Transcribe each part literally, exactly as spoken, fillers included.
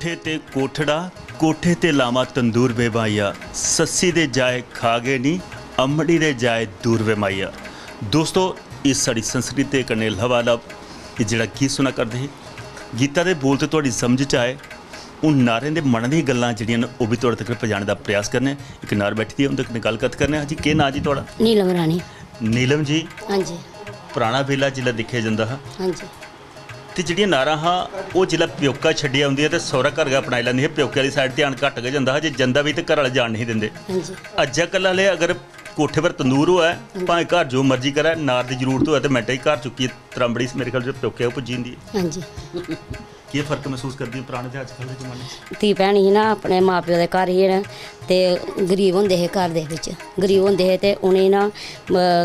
कोठे ते कोठड़ा, कोठे ते लामा तंदूर वे माइया, सस्सी दे जाए खा गए नी, अम्मड़ी दे जाए दूर वे माइया। दोस्तो, इस साढ़ी संस्कृति दे कन्नै लबालब एह् जेह्ड़ा गीत सुना करदे हे, गीता दे बोल ते तुआढ़ी समझ च आए। हून नारें दे मनै दियां गल्लां जेह्ड़ियां न, ओह् बी तुआढ़े तगर पजाने दा प्रयास करने आं। इक नार बैठी दी ऐ, उं'दे कन्नै गल्ल कत्थ करने आं। जी, केह् नांऽ जी तुआढ़ा? नीलम रानी। नीलम जी, हां जी। पराना बेल्ला जिसलै दिक्खेआ जंदा हा, हां जी। ते जेह्ड़ियां नारां हां, ओह् जिसलै प्योका छड्डियै औंदियां ते सौह्रा घर गै अपनाई लैंदियां हियां। प्योके आह्ली side ध्यान घट्ट गै जंदा हा, जे जंदा बी ते घर आह्ले जान नेईं ही दिंदे। हां जी। अज्जै कल्लै आह्ले अगर कोठे पर तंदूर होऐ, हां जी। भाएं घर जो मर्जी करै, नार दी जरूरत होऐ ते मैंटे च घर चुक्कियै त्रांबड़ी मेरे ख्याल च प्योके गै पुज्जी जंदी ऐ। हां जी। केह् फर्क मसूस करदी ओ पराने ते अज्जकल दे जमाने च? धी भैन ही ना, अपने मां प्यो दे घर ही ना, ते गरीब होंदे हे घर दे बिच, गरीब होंदे हे ते उ'नेंगी ना, अ,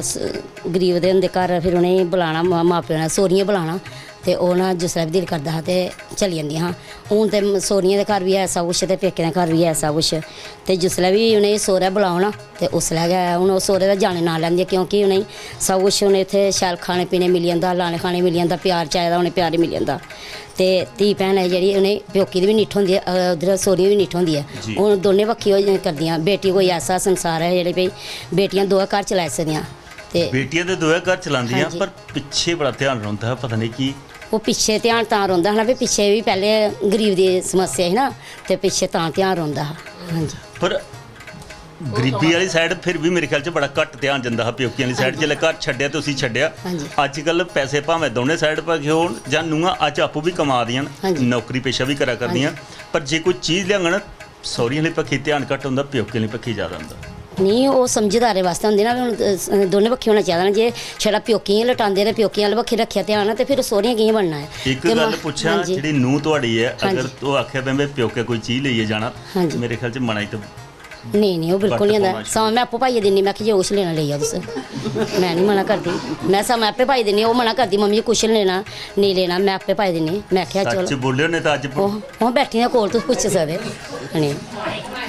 स-, गरीब दे होंदे घर, फिर उ'नेंगी बुलाना, मां, मां प्यो ने सौह्रियें बुलाना, ते ओह् ना जिसलै बी दिल करदा हा ते चली जंदियां हां। हून ते सौह्रियें दे घर बी ऐ सब कुछ ते प्योकें दे घर बी ऐ सब कुछ, ते जिसलै बी उ'नेंगी सौह्रै बुलाओ ना, ते उसलै गै हून ओह् सौह्रे दा जाने नांऽ लैंदे, क्योंकि उ'नेंगी सब कुछ, उ'नें इत्थै शैल खाने पीने मिली जंदा, लाने खाने मिली जंदा, प्यार चाहिदा उ'नें प्यार मिली जंदा। ते धी भैन ऐ जेह्ड़ी, उ'नें प्योकी दी बी निट्ठ होंदी ऐ, अ, उद्धर सौह्रियें दी बी निट्ठ होंदी ऐ। जी। हून दोनें बक्खी होई करदियां। बेटी कोई ऐसा संसार ऐ जेह्ड़े भई बेटियां दोऐ घर चलाई सकदियां। ते बेटियां ते दोऐ घर चलांदियां, हां जी। पर पिच्छे बड़ा ध्यान रौंह्दा हा, पता नेईं की। ओह् पिच्छे ध्यान तां रौंह्दा हा ना, भई पिच्छे बी पैह्ले गरीब दी समस्या ही ना, ते पिच्छे तां ध्यान रौंह्दा हा। हां जी। पर गरीबी आह्ली side फिर बी मेरे ख्याल च बड़ा घट्ट ध्यान जंदा हा प्योकियें आह्ली side। हां जी। जिसलै घर छड्डेआ ते उसी छड्डेआ। हां जी। अज्जकल पैसे भामें दौनें side पर गै होन जां नूंहां अज्ज आपूं बी कमा दियां न, हां जी। नौकरी पेशा बी करा करदियां, हां जी। पर जे कोई चीज लेआङन, सौह्रियें आह्ली बक्खी ध्यान घट्ट होंदा, प्योकियें आह्ली बक्खी जैदा होंदा। नेईं, ओह् समझदारें बास्तै होंदी ना, हून, अ, दौनें बक्खी होना चाहिदा ना। जे छड़ा प्योकियें गी लटांदे ते प्योकियें आह्ली बक्खी रक्खेआ ध्यान ते फिर सौह्रियें कि'यां बनना ऐ? इक ते गल्ल मां-, पुच्छां, हां जी। जेह्ड़ी नूंह् तुआढ़ी ऐ, हां अगर जी। ओह् आखै, "भई, में प्योकै कोई चीज लेइयै जाना", हां जी। मेरे ख्याल च मनै च ते नेईं, नेईं, ओह् बिल्कुल घट्ट निं होंदा। पौना शुरू। सगुआं में आपूं पाइयै दिन्नी, में आखेआ, "जे कुछ लैना, लेई जाओ तुस।" में निं मना करदी। में सगुआं आपें पाई दिन्नी, ओह् मना करदी, "मम्मी जी, कुछ निं लेना, नेईं लेना।" में आपें पाई दिन्नी। में आखेआ, सच्च "चलो।" बोल्लेओ, नेईं तां अज्ज ओह्, ओह् बैठी दियां कोल, तुस पुच्छी सकदे। नेईं।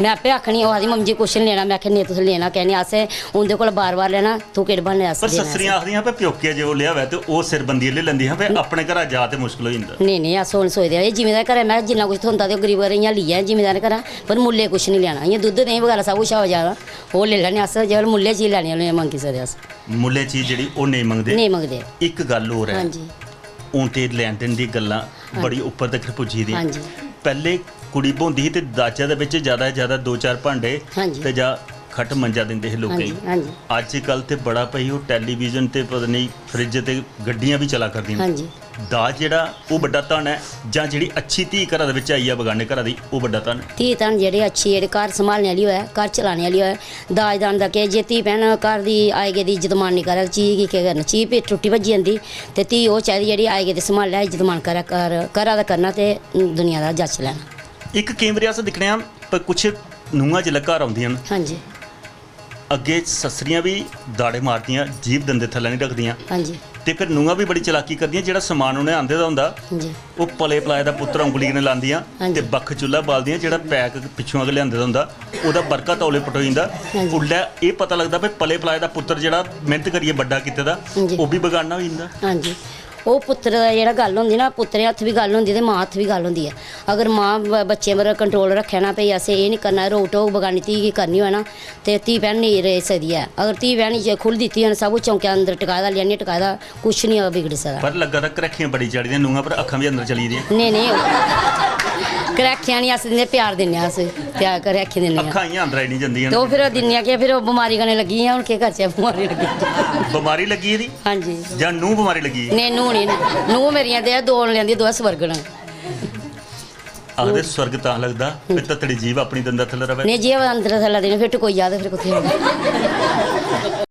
में आपें आखनी, ओह् आखदी, "मम्मी जी, कुछ निं लेना।" में आखेआ, "नेईं, तुस लेना कैं निं? असें उं'दे कोला बार-बार लैना, तूं केह्ड़े ब्हान्ने अस पर देना सस्सरियां असें?" आखदियां, "भई, प्योकै जे ओह् लेआवै ते ओह् सिरबंदी लेई लैंदियां, भई, अपने घरा जा ते मुश्कल होई जंदा।" नेईं, नेईं, अस हून सोचदे आं, एह् जिमींदार घरै, में जिन्ना कुछ थ्होंदा ते ओह् गरीब घरै इ'यां लेई आए जिमींदारें घरा, पर मुल्लें कुछ निं लैना। इ'यां दुद्ध, देहीं बगैरा सब कुछ होऐ जादा, ओह् लेई लैने अस, जेकर मुल्लें चीज लैनी होऐ, मंगी सकदे अस। मुल्लें चीज जेह्ड़ी ओह् नेईं मंगदे। नेईं मंगदे। इक गल्ल होर ऐ। हां जी। हून ते लैन देन दी गल्लां हां बड़ी जी। उप्पर तक पुज्जी दियां। हां जी। पैह्ले कुड़ी ब्होंदी ही ते दाजै दे बिच जैदा, जैदा दो चार भांडे हां जी। ते जां खट्ट मंजा दिंदे हे लोकें हां जी, गी। हां जी। अज्जकल ते बड़ा भई ओह् television ते पता नेईं fridge ते गड्डियां बी चला करदियां न। हां जी। दाज जेह्ड़ा ओह् बड्डा धन ऐ, जां जेह्ड़ी अच्छी धी घरा दे बिच आई जा बगाने घरा दी, ओह् बड्डा धन ऐ? धी धन जेह्ड़ी अच्छी, जेह्ड़ी घर सम्हालने आह्ली होऐ, घर चलाने आह्ली होऐ, दाज दान दा केह्, जे धी भैन घर दी आई गेदी इज्जत मान निं करै, ते चीज गी केह् करना? चीज भी टुट्टी भज्जी जंदी। ते धी ओह् चाहिदी जेह्ड़ी आई गेदी सम्हालै, इज्जत मान करै, घर, घरा दा करना ते दुनिया दा जच्च लैना। इक केईं बारी अस दिक्खने आं, पर कुछ नूंहां जिसलै घर औंदियां न, हां जी। अग्गें सस्सरियां बी दाड़े मारदियां, जीभ दंदे थल्लै निं रखदियां। हां जी। ते फिर नूंहां बी बड़ी चलाकी करदियां, जेह्ड़ा समान उ'नें आंदे दा होंदा, हां जी। ओह् पले पलाए दा पुत्तर उंगली कन्नै लांदियां हां जी। ते बक्ख चु'ल्ला बालदियां, जेह्ड़ा pack पिच्छुआं गै लेआंदे दा होंदा, ओह्दा बरका तौले पटोई जंदा। हां जी। उल्लै एह् पता लगदा भई पले पलाए दा पुत्तर जेह्ड़ा मेह्नत करियै बड्डा कीते दा, हां जी। ओह् बी बगाना होई जंदा। हां जी। ओह् पुत्तर दा जेह्ड़ा गल्ल होंदी ना, पुत्तरें हत्थ बी गल्ल होंदी ते मां हत्थ बी गल्ल होंदी ऐ। अगर मां ब-, बच्चें पर control रक्खै ना, भई असें एह् निं करना, रोक टोक बगानी धी गी करनी होऐ ना, ते धी भैन नेईं रेही सकदी ऐ। अगर धी भैन गी खु'ल्ल दित्ती होऐ ना, सब कुछ चौंकै अंदर टकाए दा, लेआनियै टकाए दा, कुछ निं बिगड़ी सकदा। पर लग्गा दा घरैखियां बड़ी चढ़ियां, नूंहां पर अक्खां बी अंदर चली दियां। नेईं, नेईं, घरैखियां निं अस दिंदे, प्यार दिन्ने आं अस, प्यार घरैखियां दिन्ने आं। अक्खां इ'यां अंदर आई निं जंदियां। ते ओह् फिर दिन्ने आं कि फिर ओह् बमारी कन्नै लग्गी गेइयां, हून केह् करचै, बमारी लग्गी। बमारी लग्गी गेदी? हां जी। जां नूंह् बमारी लग्गी गेई? नेईं, नूंह् निं, नूंह् मेरियां ते दो लेआंदियां, दोऐ स्वर्ग न। आखदे स्वर्ग तां लगदा, ते तत्तड़ी जीभ अपनी दंदा थल्लै र'वै। नेईं, जीभ अंदर थल्लै देनी, फिर टकोई जा ते फिर कुत्थै होना?